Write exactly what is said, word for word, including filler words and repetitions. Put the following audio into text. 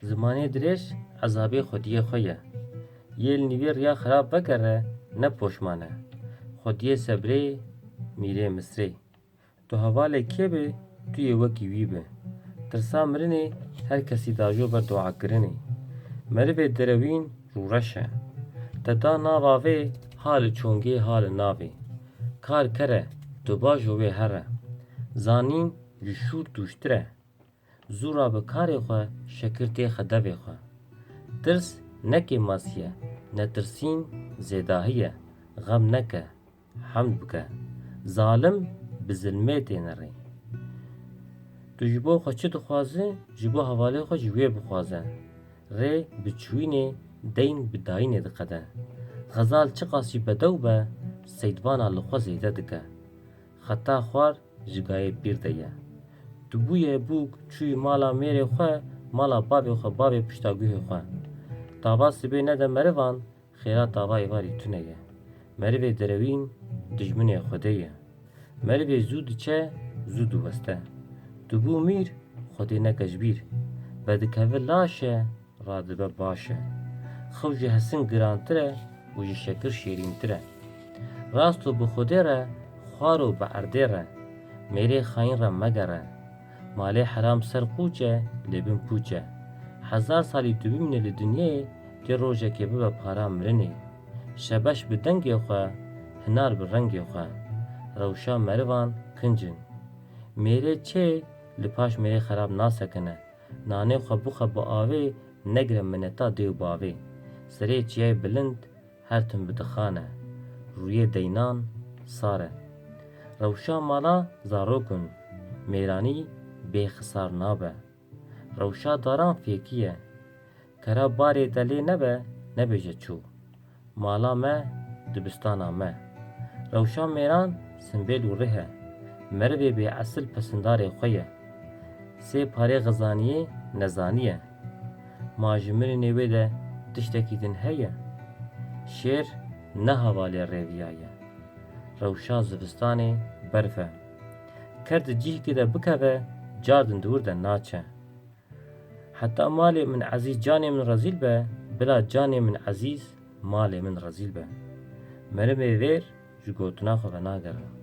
Zimanê dirêj ezabê xwediyê xwe ye. Yê li nîvê riya xerab vegere ne poşman e. Xwediyê sebrê, mîrê misrê. Tu hevalê kê be, tu yê wekî wî be. Tirsa mirinê her kesî dajo ber duakirinê. Merivê derewîn rûreş e. Te da nav avê, ha li çongê ha li navê. Kar kere, tu bajo wê here. Zanîn ji şûr tûştir e. Zû ra bi karê xwe, şekir têxe devê xwe. Tirs ne kêmasî ye, netirsîn zêdahî ye. Xem neke, hemd bike. Zalim bi zilmê têne rê. Tu ji bo xwe çi dixwaze, ji bo hevalê xwe ji wê bixwaze. Rê bi çûyînê, deyn bi dayînê diqede. Xezal çiqas jî bedew be, seydvana li xwe zêde dike. Xeta xwar ji gayê pîr de ye. Tu bûye bûk, çûyî mala mêrê xwe, mala bavê xwe, bavê pişta guhê xwe. Tava sibê nede merivan, xêra tava êvarî tune ye. Merivê derewîn dijminê Xwedê ye. Merivê zû diçe, zû diweste. Tu bû mîr, Xwedê neke ji bîr. Vedikeve laş e, radibe baş e. Xew ji hesin girantir e û ji şekir şêrîntir e. Rasto bi Xwedê re, xwaro bi erdê re. Mêrê xayîn re megere. Malê heram ser qûç e, lê bin pûç e. Hezar salî tu bimîne li dinyeyê, tê rojekê bibe para mirinê. Şebeş bi dengê xwe, hinar bi rengê xwe. Rewşa merivan kinc in. Mêrê çê li paş mêrê xerab nasekine. Nanê xwe bixwe bi avê, negire mineta dê û bavê. Serê çiyayê bilind, her tim bi dixan e. Rûyê deynan sar e. Rewşa mala zarok in, mêranî bê xisar nabe. Rewşa daran fêkî ye. Kera barê te lê nebe, nebêje çû. Mala me, dibistana me. Rewşa mêran simbêl û rih e. Merivê bêesil pesindarê xwe ye. Sê parê xizaniyê nezaniye. Ma ji mirinê wê de tiştekî din heye? Şêr ne hevalê rêviya ye. Rewşa zivistanê berf e. Ker di cihkê de bikeve, cardin di wir de naçe. Heta malê min ezîz canê min rezîl be, bila canê min ezîz malê min rezîl be. Merivê vêr ji gotina xwe venagere.